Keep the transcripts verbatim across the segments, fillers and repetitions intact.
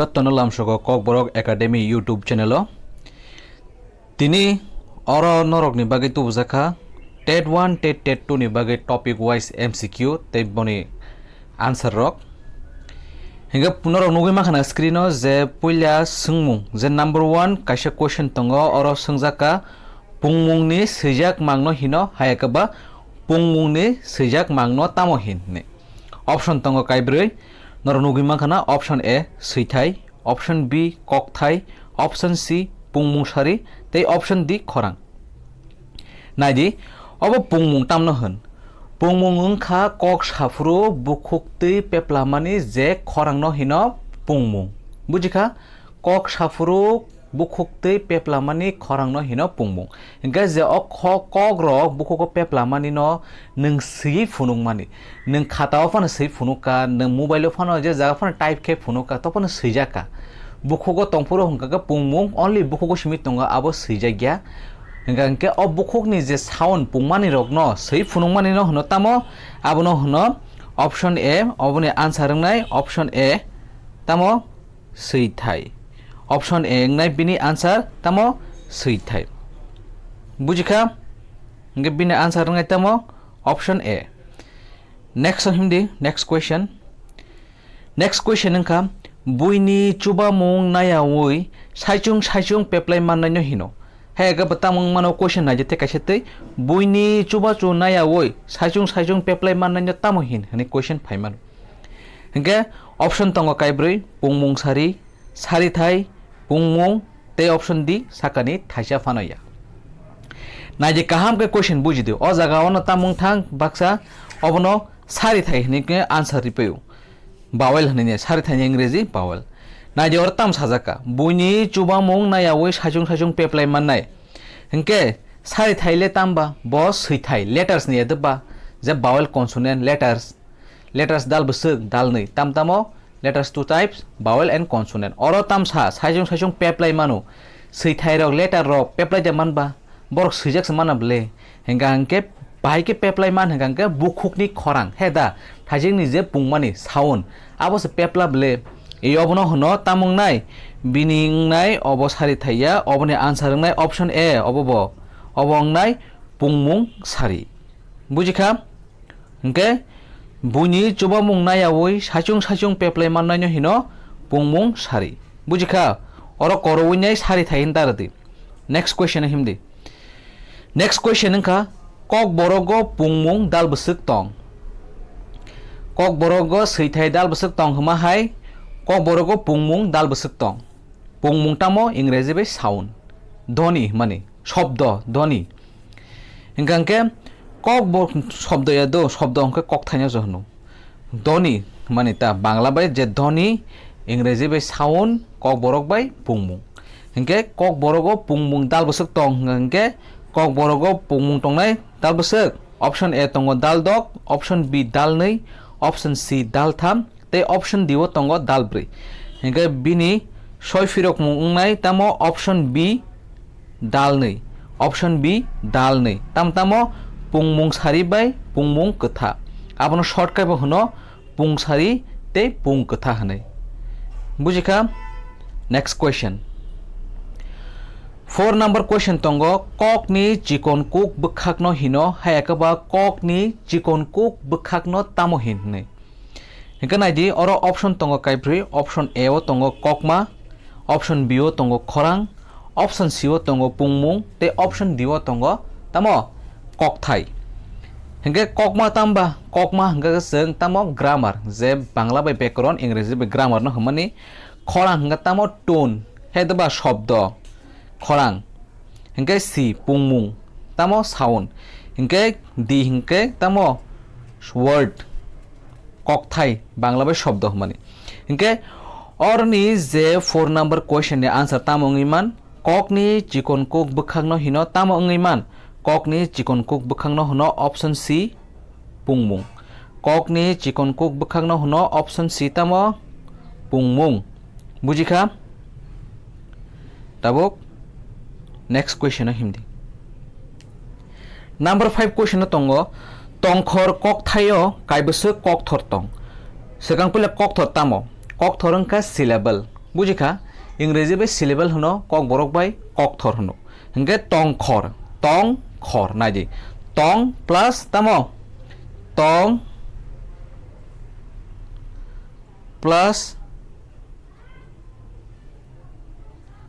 Jotono lamsogo Kokborok Academy YouTube channel o. Tini oro norokni bagwi tubujakha TET one, TET, TET two ni bagwi topic wise M C Q tei boni answer rok. Hinkhe norok nugwi mankha na screen o je puila swngmung, je number one kaisa question tongo, oro swngjakha, pungmungni swijak mangno hino, hayakhe ba pungmungni swijak mangno tamo hin hinwi. Option tongo kaibrwi, norok nugwi mankha na, option A swithai, option B kokthai, option C pungmung sari tei option D khorang. Naidi, obo pungmung tamno hwn? Pungmung wngkha kok saphuru bukhuk twi peplamani je khorangno hino pungmung. Bujikha? Kok saphuru bukhuk twi peplamani khorangno hino pungmung. Hinkhe je o kho-, kokrok bukhugo peplamanino nwng swiwi phunukmani. Nwng khatao phano swi phunukha, nwng mobile-o phano je jaga phano type khe phunukha, to phano swijakha. Bukhugo tongphuru hwnkha khe pungmung only bukhugo simi tongo, abo swijakya. Hwnkha hwnkhe o bukhukni je sound pungmanirokno swi phunukmanino hwno tamo, abono hwno option A, oboni answer wngnai option A, tamo swithai. Option A wngnai bini answer tamo swithai. Bujikha? Hwnkhe bini answer wngnai tamo option A. Next o himdi, next question. Next question wngkha, buini chubamung nayaui saichung saichung peplai mannaino hino. Hai khe bo tamo wngmano question naidi tei kaisa tei, buini chubachu nayaui saichung saichung peplai mannaino tamo hin hwnwi question phaimano. Hinkhe option tongo kaibrwi, pungmung sari, sarithai, pungmung, tei option D sakani thaisa phano ya. Naidi kaham khe question bujidi. O jaga ono tamung thang baksa, obono sarithai hinwi khe answer ripaio. Vowel hinwi ne, sarithai ni Ingreji vowel. Naidi oro tam sajak kha, buini chubamung nayaui saichung saichung peplai mannai. Hinkhe sarithai le tamba, bo swithai, letters ni edeba, je vowel consonant letters. Letters dal bwswk, dal nwi. Tam tamo letters two types, vowel and consonant. Oro tamsa saichung saichung peplai mano. Swithairok, letterrok peplai de manba, borok swijak se mana ble. Hingka hingke bahai ke peplai man hingka hingke bukhukni khorang, he da, thaijengni je pungmani sound, abo se pepla ble. E obono hwno tamo wngnai, bini wngnai obo sari thaiya, oboni answer wngnai option A, obo bo. Obo wngnai pungmung sari. Bujikha? Hingke buini chubamung nayaui saichung saichung peplai mannaino hino pungmung sari. Bujikha? Oro koroui nai sari thai hinta rwdi. Next question o himdi. Next question wngkha, Kokborogo pungmung dal bwswk tong? Kokborogo swithai dal bwswk tong hwma hai, Kokborogo pungmung dal bwswk tong? Pungmung tamo Ingreji bai sound, dhoni hwnmani, shobdo, dhoni. Hingka hingke kok bo shobdo ya do, shobdo hingke kok thaino se hwno. Dhoni hwnmani ta Bangla bai je dhoni, Ingreji bai sound, Kokborok bai pungmung. Hingke Kokborogo pungmung dal bwswk tong hingka hingke Kokborogo pungmung tongnai dal bwswk. Option A tongo dal dok, option B dal nwi, option C dal tham, tei option D o tongo dal brwi. Hingke bini soi phirokmung wngnai tamo option B dal nwi, option B dal nwi. Tam tamo pungmung sari bai pungmung kwtha. Abono short khe bo hwno pung sari tei pung kwtha hwnwi. Bujikha? Next question. Four number question tongo, kokni chikon kuk bwkhakno hino, hai khe ba kokni chikon kuk bwkhakno tamo hin hwnwi. Hingke naidi, oro option tongo kaibrwi, option A o tongo kokma, option B o tongo khorang, option C o tongo pungmung, tei option D o tongo tamo kokthai. Hingke kokma tamba, kokma hingke chwng tamo grammar, je Bangla bai byakaron, Ingreji bai grammar no hwnmani, khorang hingke tamo tone, he doba shobdo, khorang. Hingke C, pungmung, tamo sound. Hingke D, hingke tamo word, kokthai, Bangla bai shobdo hwnmani. Hingke oroni je four number question ni answer tamo wngwi man, kokni chikon kuk bwkhakno hino tamo wngwi man, kokni chikon kuk bwkhakno hwno option C, pungmung. Kokni chikon kuk bwkhakno hwno option C tamo pungmung. Bujikha? Tabuk next question o himdi. Number five question o tongo, tongkhor kokthaio kaibwswk kokthor tong? Swkang puila kokthor tamo? Kokthor wngkha syllable. Bujikha, Ingreji bai syllable hwno, Kokborok bai kokthor hwno. Hwnkhe tongkhor, tongkhor, naidi. Tong plus tamo? Tong plus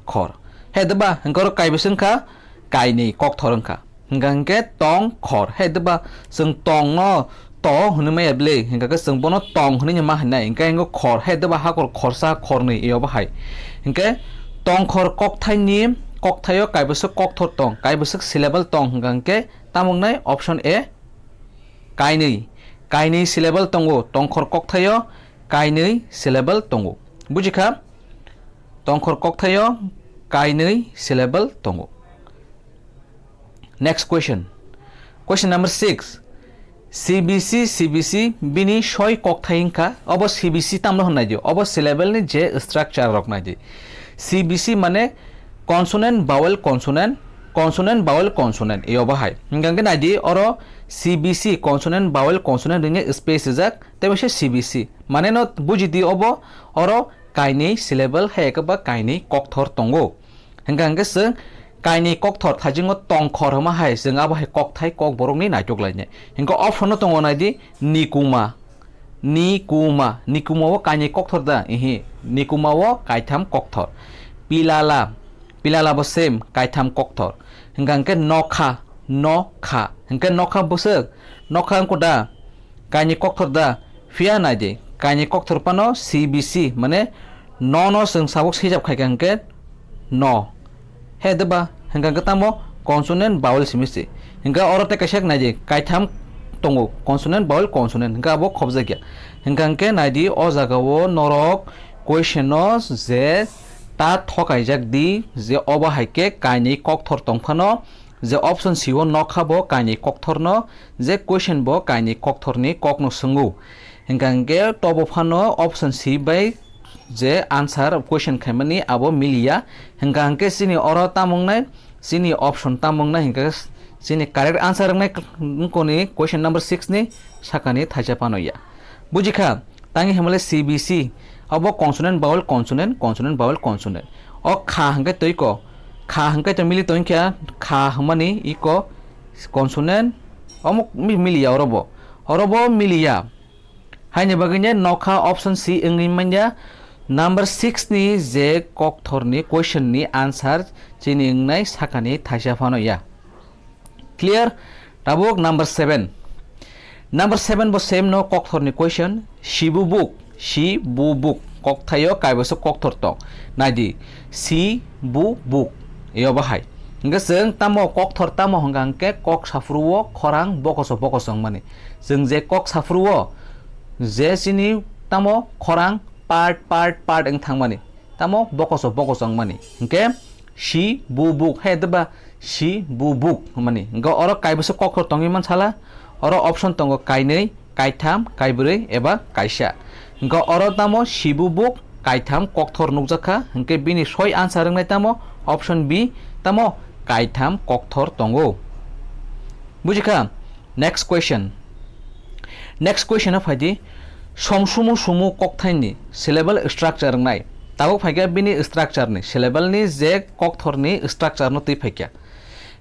khor. He deba, hwnkhe oro kaibwswk wngkha? Kainwi kokthor wngkha. Hwnkha hwnkhe tong khor. He deba, chwng tong no to hwnwi maya bwle. Hwnkha khe chwng bono tong hwnwi ma hwnnai. Hwnkhe hwnkhe khor. He deba, hakor khorsa khornwi eo bahai. Hwnkhe tongkhor kokthaini, kokthaio kaibwswk kokthor tong, kaibwswk syllable tong hwnkha hwnkhe tamo wngnai? Option A, kainwi. Kainwi syllable tongo. Tongkhor kokthaio kainwi syllable tongo. Bujikha? Tongkhor kokthaio kainwi syllable tongo. Next question. Question number six. C B C, C B C bini soi kokthai wngkha. Obo C B C tamno hwnnaidi? Obo syllable ni je structure rok naidi. C B C mane consonant, vowel, consonant, consonant, vowel, consonant. Eo bahai. Hwnkha hwnkhe naidi oro C B C, consonant, vowel, consonant ringni space rijak, tei bai se C B C. Mane no bujidi obo oro kainwi syllable hai khe ba kainwi kokthor tongo. Hwnkha hwnkhe chwng kainwi kokthor thaisingo tongkhor hwnma hai chwng abo hai kokthai kokborokni naitok lainai. Hwnkhe option no tongo naidi nikuma, nikuma, nikuma o kainwi kokthor da? Ihi, nikuma o kaitham kokthor. Pilala, pilala bo same kaitham kokthor. Hwnkha hwnkhe nokha, nokha, hwnkhe nokha bwswk, nokha wngkha da? Kainwi kokthor da? Phiya naidi, kainwi kokthor phano C B C, mane no no chwng sabuk swijak khaikha hwnkhe no. He deba, hwnkha hwnkhe tamo? Consonant, vowel simi se. Hwnkhe oro tei kaisa naidi, kaitham tongo, consonant, vowel, consonant, hwnkhe abo khobjakya. Hwnkha hwnkhe naidi o jagao norok question no je ta thokaijak di, je obo hai khe kainwi kokthor tong phano, je option C o nokha bo kainwi kokthorno, je question bo kainwi kokthorni kokno swngo. Hwnkha hwnkhe tobo phano option C bai je answer question khaimani abo miliya. Hwnkha hwnkhe chini oro tamo wngnai, chini option tamo wngnai, hwnkha chini correct answer wngnai wngkoni question number six ni sakani thaisa phano ya. Bujikha? Tangwi hwnmale C B C, abo consonant, vowel, consonant, consonant, vowel, consonant. O kha hwnkhe twi ko, kha hwnkhe to mili tongkha, kha hwnmani iko consonant, omo mi-, miliya oro bo. Oro bo miliya. Haini bagwino nokha option C wngwi manya. Number six ni je kokthorni question ni answer chini wngnai sakani thaisa phano ya. Clear? Tabuk number seven. Number seven bo same no kokthorni question. Sibu buk, sibu buk. Kokthaio kaibwswk kokthor tong. Naidi, si, bu, buk. Eo bahai. Hwnkhe chwng tamo kokthor tamo hwnkha hwnkhe kok saphuru o khorang bokoso bokoso wngmani. Chwng je kok saphuru o je chini tamo khorang part, part, part wng thangmani. Tamo bokoso bokoso wngmani. Hwnkhe si bu buk, he deba si bu buk hwnmani. Hwnkhe oro kaibwswk kokthor tongwi mansala, oro option tongo kainwi, kaitham, kaibrwi eba kaisa. Hwnkhe oro tamo sibu buk kaitham kokthor nukjakha, hwnkhe bini soi answer wngnai tamo option B, tamo kaitham kokthor tongo. Bujikha? Next question. Next question o phaidi, som sumu sumu kokthaini syllable structure wngnai. Tabuk phaikha bini structure ni, syllable ni je kokthor ni structure no twi phaikha.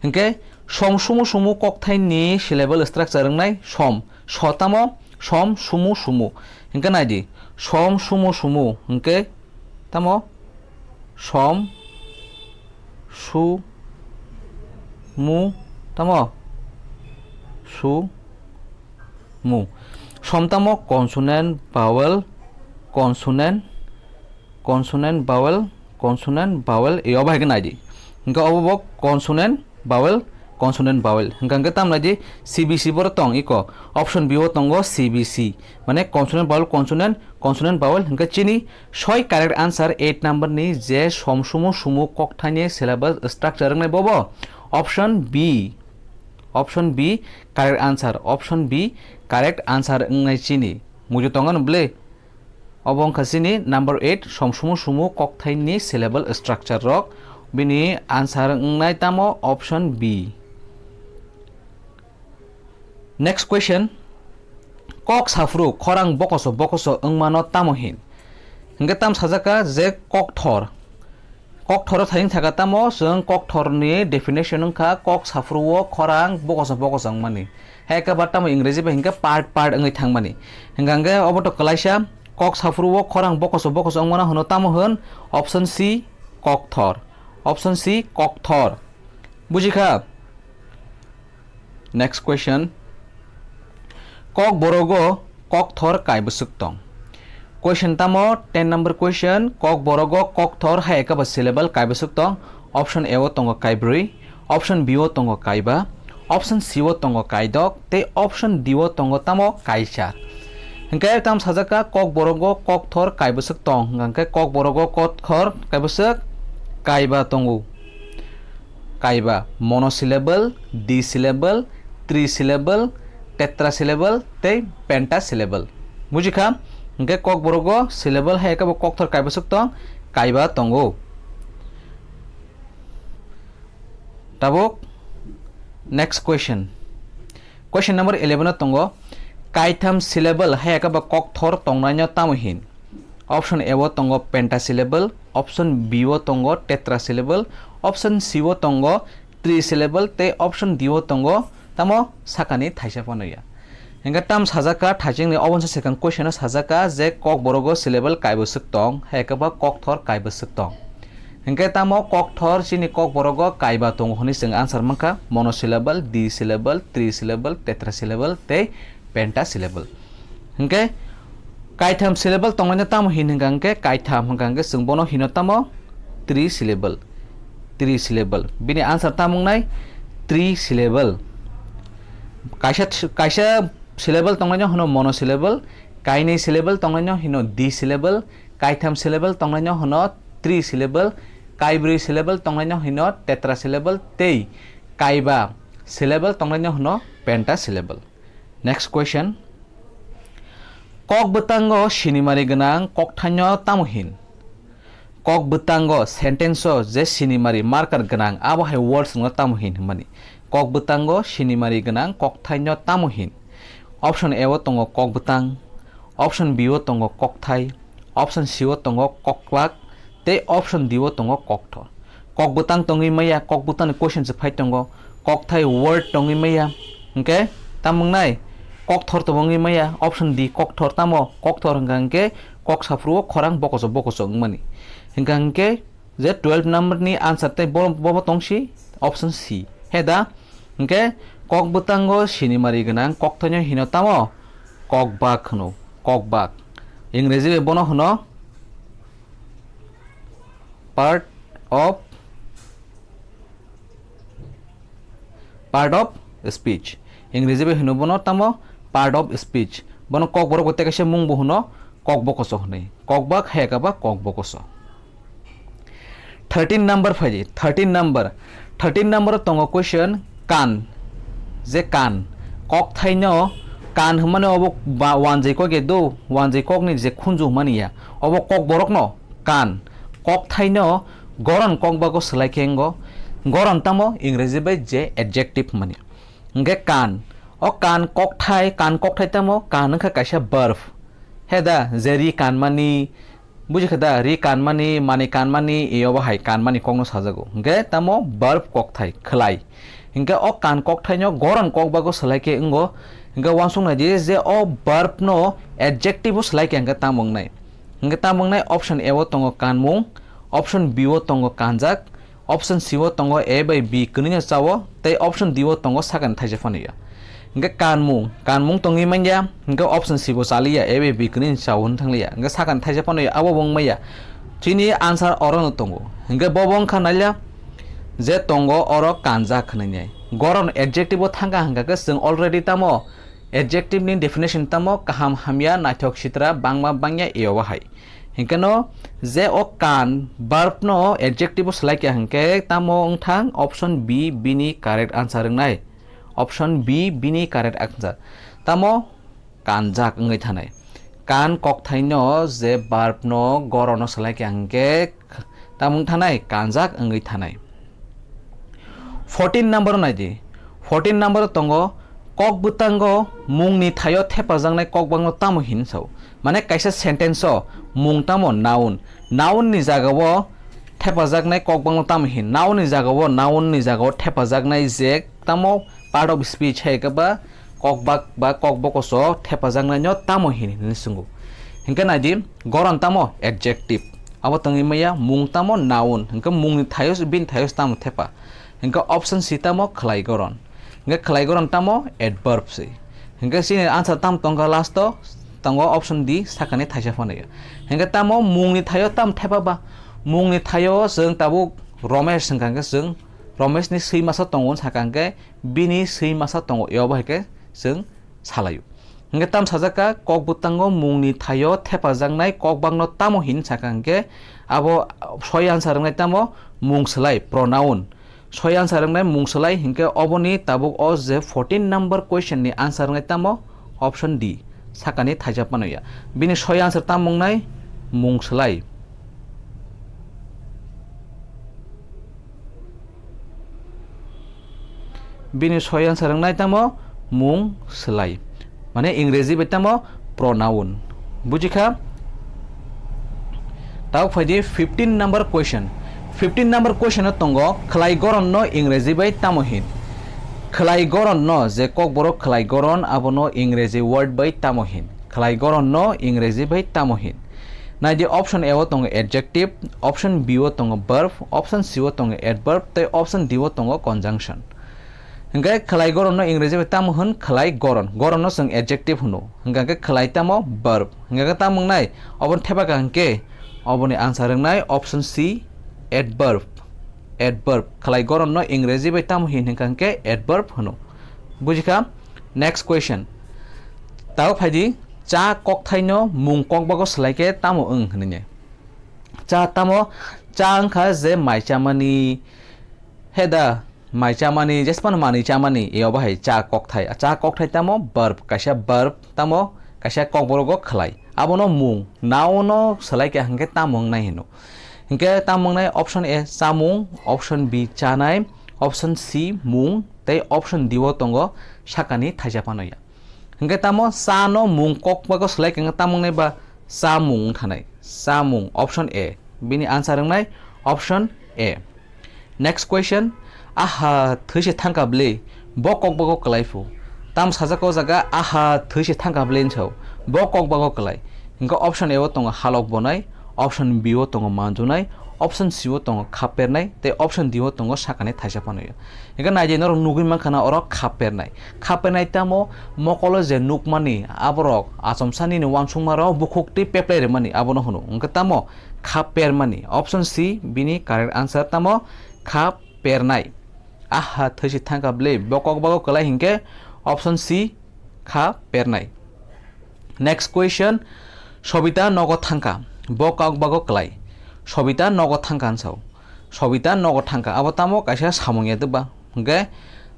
Hwnkhe som sumu sumu kokthaini syllable structure wngnai som, so tamo som sumu sumu. Hwnkhe naidi, som sumu sumu hwnkhe tamo som su mu tamo su mu. Som tamo consonant, vowel, consonant, consonant, vowel, consonant, vowel, e obo hai khe naidi. Hwnkhe obo bo consonant, vowel, consonant, vowel. Hwnkha hwnkhe tamo naidi, C B C boro tong iko. Option B o tongo C B C. Mane consonant, vowel, consonant, consonant, vowel. Hwnkhe chini soi correct answer eight number ni je som sumu sumu kokthaini syllable structure wngnai bobo option B. Option B correct answer. Option B correct answer wngnai chini. Muitu tongo no bwle? Obo wngkha chini number eight, som sumu sumu kokthaini syllable structure rok. Bini answer wngnai tamo option B. Next question, kok saphuru khorang bokoso bokoso wngmano tamo hin? Hingke tam sajak kha je kokthor. Kokthoro thayung thaka tamo chwng kokthorni definition wngkha kok saphuru o khorang bokoso bokoso wngmani. Hai khe ba tamo Ingreji bai hingke part part wngwi thangmani. Hingkha hingke obo to kwlaisa kok saphuru o khorang bokoso bokoso wngmano hwno tamo hwn option C kokthor. Option C kokthor. Bujikha? Next question. Kok borogo kokthor kaibwswk tong. Question tamo ten number question, kok borogo kokthor hai ekaba syllable kaibwswk tong. Option A o tongo kaibrwi, option B o tongo kaiba, option C o tongo kaidok, tei option D o tongo tamo kaichar. Hingke tam sajak kha kok borogo kokthor kaibwswk tong, hingke kok borogo kokthor kaibwswk kaiba tongo. Kaiba monosyllable, disyllable, trisyllable, tetrasyllable tei pentasyllable. Bujikha? Hingke kok borogo syllable hai khe bo kokthor kaibwswk tong, kaiba tongo. Tabuk next question. Question number eleven o tongo, kaitham syllable hai khe bo kokthor tongnaino tamo hin? Option A o tongo pentasyllable, option B o tongo tetrasyllable, option C o tongo trisyllable tei option D o tongo tamo sakani thaisa phano ya. Hingke tam sajak kha, thaisingni obonsa swkang question o sajak kha je kok borogo syllable kaibwswk tong, hai khe bo kokthor kaibwswk tong. Hingke tamo kokthor chini kok borogo kaiba tongo hwnwi chwng answer mankha monosyllable, disyllable, trisyllable, tetrasyllable tei pentasyllable. Hingke kaitham syllable tongnaino tamo hin hingka hingke kaitham hingka hingke chwng bono hino tamo trisyllable, trisyllable. Bini answer tamo wngnai trisyllable. Kaisa, kaisa syllable tongnaino hino monosyllable, kainwi syllable tongnaino hino disyllable, kaitham syllable tongnaino hino trisyllable, kaibrwi syllable tongnaino hino tetrasyllable tei kaiba syllable tongnaino hino pentasyllable. Next question. Kok bwtango sinimari gwnang kokthaino tamo hin? Kok bwtango sentence o je sinimari marker gwnang abo hai words no tamo hin hwnmani? Kok bwtango sinimari gwnang kokthaino tamo hin? Option A o tongo kok bwtang, option B o tongo kokthai, option C o tongo koklak, tei option D o tongo kokthor. Kok bwtang tongwi maya, kok bwtangni question se phai tongo, kokthai word tongwi maya, hingke tamo wngnai kokthor tongwi maya, option D kokthor. Tamo kokthor hingka hingke kok saphuru o khorang bokoso bokoso wngmani. Hingka hingke je twelve number ni answer tei bo, bo, bo tongsi option C. He da? Hingke kok bwtango sinimari gwnang kokthaino hino tamo kokbak hwno, kokbak. Ingreji bai bono hwno part of, part of speech. Ingreji bai hino bono tamo part of speech. Bono kokborok bo tei kaisa mung bo hwno kok bokoso hwnwi. Kokbak hai khe ba kok bokoso. Thirteen number phaidi, thirteen number. Thirteen number o tongo question kan. Je kan. Kokthaino kan hwnmani obo ba-, wanjwi kok ya do, wanjwi kokni je khunju hwnmani ya. Obo kokborokno kan. Kokthaino goron kokbago swlai khe wngo. Goron tamo Ingreji bai je adjective hwnmani. Hingke kan. O kan kokthai, kan kokthai tamo kan wngkha kaisa verb. He da, je ri kanmani, buji kha da, ri kanmani, mani kanmani, e obo hai kanmani kokno sajago. Hingke tamo verb kokthai, khwlai. Hingke o kan kokthaino goron kokbago swlai khe wngo. Hingke uansuk nai di je o verb no adjective o swlai khe hingke tamo wngnai. Hingke tamo wngnai option A o tongo kanmung, option B o tongo kanjak, option C o tongo A bai B kwnwino chao, tei option D o tongo sakani thaisa phano ya. Hingke kanmung, kanmung tongwi manya, hingke option C bo chaliya, A bai B kwnwino chao hwn thangliya, hingke sakani thaisa phano ya, abo bo wngmaya. Chini answer orono tongo. Hingke bo bo wngkha naila je tongo oro kanjak hwnwi nai. Goron adjective o thangkha hingkha khe chwng already tamo adjective ni definition tamo kaham hamya, naithok sitra, bangma bangya e obo hai. Hingke no je o kan verb no adjective o swlai kha hingke tamo wngthang option B bini correct answer wngnai. Option B bini correct answer. Tamo kanjak wngwi thanai. Kan kokthaino je verb no gorono swlai kha hingke tamo wng thanai kanjak wngwi thanai. Fourteen number nai di. Fourteen number tongo Kok bwtango mungni thaio thepajaknai kokbakno tamo hin sao? Mane kaisa sentence o mung tamo noun. Noun ni jagao thepajaknai kokbakno tamo hin? Noun ni jagao, noun ni jagao thepajaknai je tamo part of speech hai khe ba kokbak ba kokbokoso thepajaknaino tamo hin hinwi swngo. Hinkhe naidi, goron tamo adjective. Abo tongwi maya mung tamo noun. Hinkhe mungni thaio, bini thaio tamo thepa? Hinkhe option C tamo khwlai goron. Hinkhe khwlai goron tamo adverb se. Hinkhe chini answer tam tongkha last o, tongo option D, sakani thaisa phano ya. Hinkhe tamo mungni thaio tam thepa ba? Mungni thaio chwng tabuk Romesh hwnkha hinkhe chwng Romeshni swi masa tongo sakha hinkhe bini swi masa tongo, eo bai khe chwng salaio. Hinkhe tam sajak kha, kok bwtango mungni thaio thepajaknai kokbakno tamo hin sakha hinkhe abo soi answer wngnai tamo mung swlai, pronoun. Soi answer wngnai mung swlai hinkhe oboni tabuk o je fourteen number question ni answer wngnai tamo option D, sakani thaisa phano ya. Bini soi answer tamo wngnai mung swlai. Bini soi answer wngnai tamo mung swlai. Mane Ingreji bai tamo pronoun. Bujikha? Tabuk phaidi fifteen number question. Fifteen number question o tongo, khwlai goron no Ingreji bai tamo hin? Khwlai goron no je kokborok khwlai goron abono Ingreji word bai tamo hin? Khwlai goron no Ingreji bai tamo hin? Naidi, option A o tongo adjective, option B o tongo verb, option C o tongo adverb, tei option D o tongo conjunction. Hinkhe khwlai goron no Ingreji bai tamo hwn? Khwlai goron. Goron no chwng adjective hwno. Hinkhe khwlai tamo verb. Hinkhe tamo wngnai? Oboni thepa kha hinkhe oboni answer wngnai option C, adverb. Adverb. Khwlai goron no Ingreji bai tamo hin hinkha hinkhe adverb hwno. Bujikha? Next question. Tabuk phaidi, cha kokthaino mung kokbago swlai khe tamo wng hwnwi ne? Cha tamo, cha wngkha je mai chamani, he da, mai chamani, jesphano manwi chamani, eo bahai cha kokthai. Cha kokthai tamo verb, kaisa verb tamo, kaisa kokborogo khwlai. Abono mung, noun no swlai khe hinkhe tamo wngnai hino. Hinkhe tamo wngnai option A chamung, option B chanai, option C mung, tei option D o tongo sakani thaisa phano ya. Hinkhe tamo cha no mung kokbago swlai khe tamo wngnai ba chamung wngthanai. Chamung, option A. Bini answer wngnai option A. Next question, aha, thwi se thangkha bwle, bo kokbago kwlai phu. Tam sajak o jaga, aha, thwi se thangkha bwle hinwi sao, bo kokbago kwlai. Hinkhe option A o tongo halok bonai, option B o tongo manjunai, option C o tongo khapernai, tei option D o tongo sakani thaisa phano ya. Hinkhe naidi norok nugwi mankha na oro khapernai. Khapernai tamo mokolo je nukmani aborok achomsa nini uansukma rok bukhuk twi peplai rwmani abono hwno. Hinkhe tamo khapermani. Option C bini correct answer tamo khapernai. Aha, thwi se thangkha bwle, bo kokbago kwlai hinkhe option C khapernai. Next question, Sobita nogo thangkha, bo kokbago kwlai. Sobita nogo thangkha hinwi sao. Sobita nogo thangkha, abo tamo kaisa samung ya dwba. Hinkhe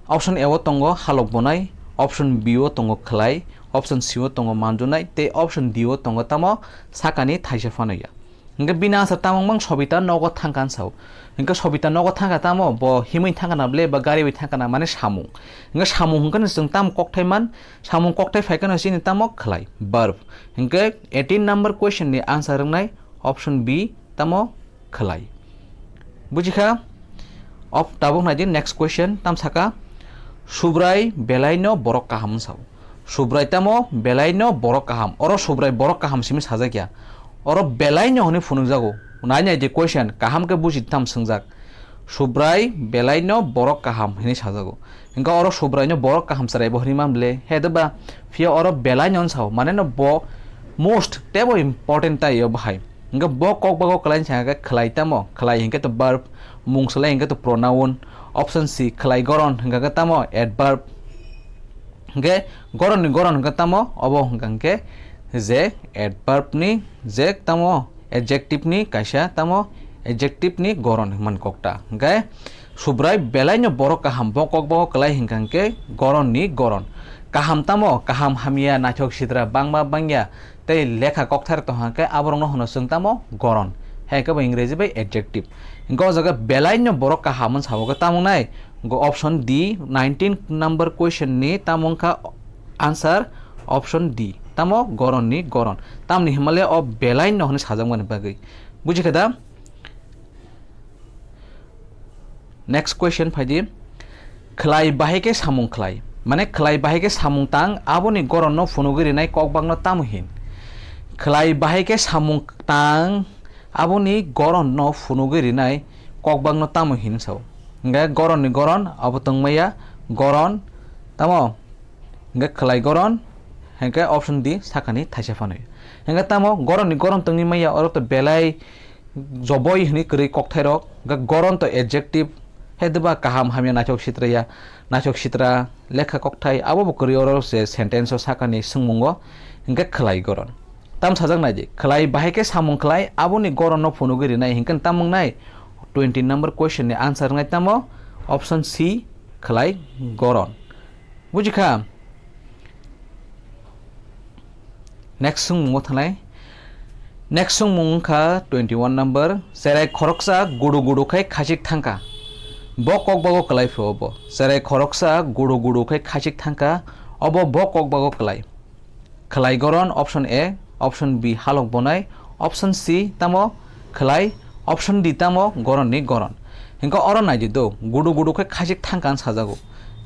option A o tongo halok bonai, option B o tongo khwlai, option C o tongo manjunai, tei option D o tongo tamo sakani thaisa phano ya. Hinkhe bini answer tamo wngmang Sobita nogo thangkha hinwi sao. Hinkhe Sobita nogo thangkha tamo, bo himwi thangkha na bwle ba gari bai thangkha na, mane samung. Hinkhe samung hinkhe no chwng tamo kokthai man, samung kokthai phai kheno chini tamo khwlai, verb. Hinkhe eighteen number question ni answer wngnai option B tamo khwlai. Bujikha? Op-, tabuk naidi next question, tam saka, Subrai belaino borok kaham wng sao. Subrai tamo belaino borok kaham. Oro Subrai borok kaham simi sajak ya. Oro belaino hwnwi phunukjago. Nai nai di question, kaham khe buji tam swngjak. Subrai belaino borok kaham hwnwi sajago. Hinkhe oro Subraino borok kaham chwrai bo hwnwi man bwle. He deba, phiya oro belaino wng sao. Mane no bo most tebo important tai o bahai. Hinkhe bo kokbago kwlai wngkha khe khwlai tamo? Khwlai hinkhe to verb, mung swlai hinkhe to pronoun, option C khwlai goron hwnkha khe tamo? Adverb. Hinkhe goronni goron hwnkha tamo? Obo hwnkha khe je adverb ni je tamo adjective ni kaisa tamo adjective ni goron hwnmani kokta. Hinkhe Subrai belaino borok kaham, bo kokbago kwlai hwnkha khe goronni goron. Kaham tamo? Kaham hamya, naithok sidra, bangma bangya, tei lekha kokthar tongkha khe aborokno hwno chwng tamo? Goron. Hai khe bo Ingreji bai adjective. Hingkhe o jaga belai no borok kaham wng sabo khe tamo wngnai? Go option D, nineteen number question ni tamo wngkha answer option D. Tamo goron ni goron. Tamni hinmale o belai no hwnwi sajakmani bagwi. Buji kha da? Next question phai di. Khlai bahai khe samung khlai. Mane khlai bahai khe samung tang, aboni goron no phunugwi rinai kokbak no tamo hin? Khlai bahai khe samung tang, aboni goron no phunugwi rinai kokbak no tamo hin sao? Hingkhe goron ni goron, abo tongmaya goron, tamo? Hingkhe khlai goron, hingkhe option D sakani thaisa phanwi. Hingkhe tamo goron ni goron tongwi maya, oro to belai joboi hwnwi kwrwi kokthairok, hingkhe goron to adjective, he deba kaham hamya naithok sitraya, naithok sitra, lekha kokthai, abo bo kwrwi oro se sentence o sakani swngmungo, hingkhe khlai goron. Tam sajak nai di, khlai bahai khe samung khlai, aboni goron no phunugwi rinai, hingkhe tam wngnai? Twenty number question ni answer wngnai tamo? Option C, khlai goron. Buji kha? Next swngmung o thanai. Next swngmung wngkha twenty one number. Cherai khoroksa gudu gudu khai khachik thangkha. Bo kokbago kwlai phio bo. Cherai khoroksa gudu gudu khai khachik thangkha. Obo bo kokbago kwlai. Khlai goron option A, option B halok bonai, option C tamo khlai, option D tamo goron ni goron. Hingkhe oro nai di do, gudu gudu khai khachik thangkha hwn sajago.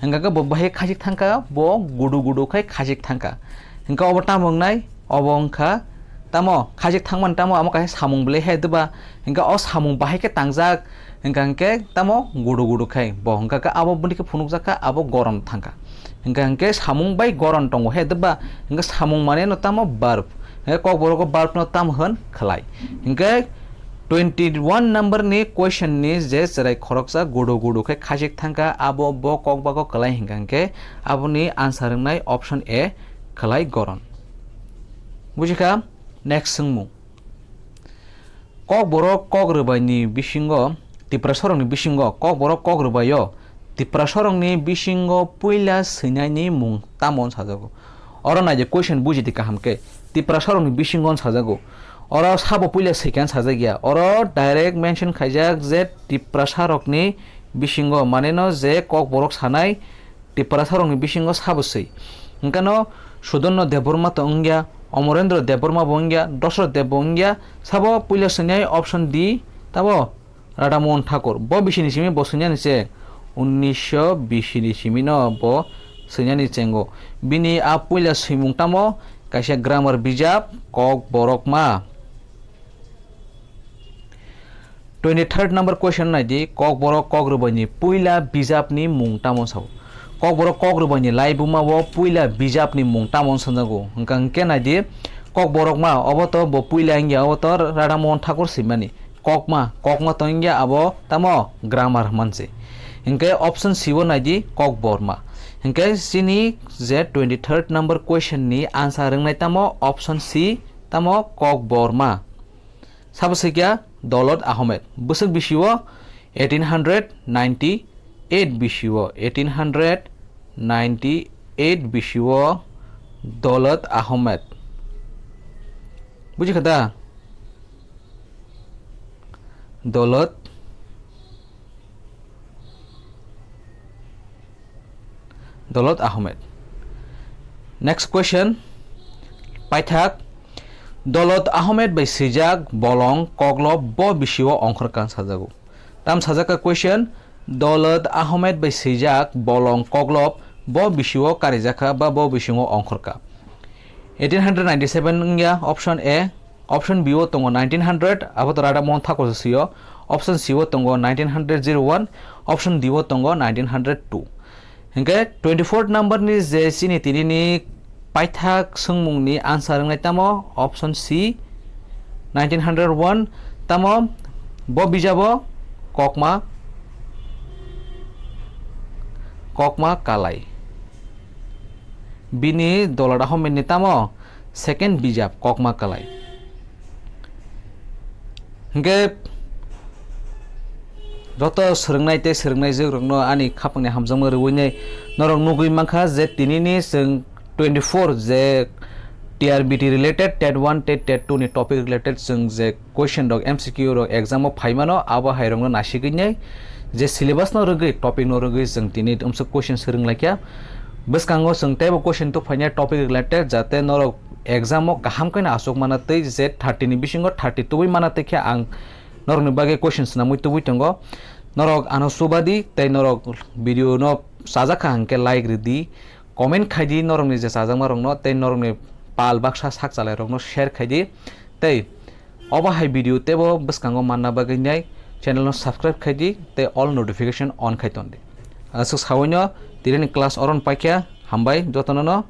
Hingkha khe bo bahai khachik thangkha, bo gudu gudu khai khachik thangkha. Hingkhe obo tamo wngnai, obo wngkha tamo khachik thangmani tamo amo kaisa samung belai hai deba. Hingkhe o samung bahai khe tangjak, hingkha hingkhe tamo gudu gudu khai. Bo hingkha khe abo bini khe phunukjak kha, abo goron thangkha. Hingkha hingkhe samung bai goron tongo he deba, hingkhe samung mane no tamo verb. Hingkhe kokborok o verb no tamo hwn khlai. Hingkhe twenty one number ni question ni je cherai khoroksa gudu gudu khe khachik thangkha, abo bo kokbago kwlai hingkha hingkhe aboni answer wngnai option A, khlai goron. Buji kha? Next swngmung. Kokborok kok rwbai ni bisingo, Tiprasarok ni bisingo kokborok kok rwbai o Tiprasarok ni bisingo puila swinai ni mung tamo hwn sajago? Oro nai di, question buji di kaham khe. Tiprasarok ni bisingo hwn sajago. Oro sabo puila swikha hwn sajak ya. Oro direct mention khaijak je Tiprasarok ni bisingo, mane no je kokborok sanai Tiprasarok ni bisingo sabo swi. Hingkhe no Sudorno Debbarma to wngya, Omorendra Debbarma bo wngya, Dosrot Deb bo wngya, sabo puila swinai option D, tamo Radha Mohan Thakur. Bo bisini simi bo swinani cheng, unnisho bisini simi no bo swinani chengo. Bini a puila swimung tamo kaisa grammar bijap, Kokborokma. Twenty third number question nai di, Kokborok kok rwbai ni puila bijap ni mung tamo sao? Kokborok kok rwbai ni laibuma o puila bijap ni mung tamo sanjago? Hingkha hingkhe nai di, Kokborokma obo to bo puila wngya, obo to Radha Mohan Thakur swimani. Kokma, kokma to wngya abo tamo grammar hwnman se. Hingkhe option C o nai di, Kokborma. Hingkhe chini je twenty third number question ni answer wngnai tamo option C, tamo Kokborma. Sabo swikha Dolot Ahmed. Bwswk bisi o eighteen hundred ninety eight bisi o, eighteen hundred ninety eight bisi o Dolot Ahmed. Buji kha da? Dolot Dolot Ahmed. Next question. Paithak, Dolot Ahmed bai swijak bolong koklop bo bisio ongkhorkha sajago. Tam sajak kha question, Dolot Ahmed bai swijak bolong koklop bo bisio karijakha ba bo bisingo ongkhorkha. Eighteen hundred ninety-seven wngya option A, option B o tongo nineteen hundred, abo to Radha Mohan Thakur se sio, option C o tongo nineteen hundred zero one, option D o tongo nineteen hundred two. Hingke twenty-fourth number ni je chini tini ni paithak swngmung ni answer wngnai tamo option C, nineteen hundred one, tamo bo bijabo kokma, kokma kalai. Bini Dolot Ahmed ni tamo second bijap kokma kalai. Hingke joto swrwngnai tei swrwngnai jwkrokno ani khapangni hamjakma rwui nai norok nugui mankha je tinini chwng twenty-four je T R B T related, TET one, TET, TET two ni topic related chwng je question rok, M C Q rok exam o phaimano, abo hai rokno nasigwi nai je syllabus no rwgwi, topic no rwgwi chwng tini umsuk question swrwng laikha. Bwskango chwng teibo question tubuphainai topic related, jate norok exam o kaham khe no achuk mana twi, je thirty ni bisingo thirty tubui mana twi khe ang norokni bagwi question swnamwi tubui tongo. Norok ano chubadi tei norok video no chajak kha hwnkhe like rwdi, comment khaidi norokni je chajakma rokno tei norokni pal baksa sak chalai rokno share khaidi tei obo hai video teibo bwskango manna bagwi nai channel no subscribe khaidi tei all notification on khai tondi. Aswk sawi no tini ni class oron paikha, hambai jotono no.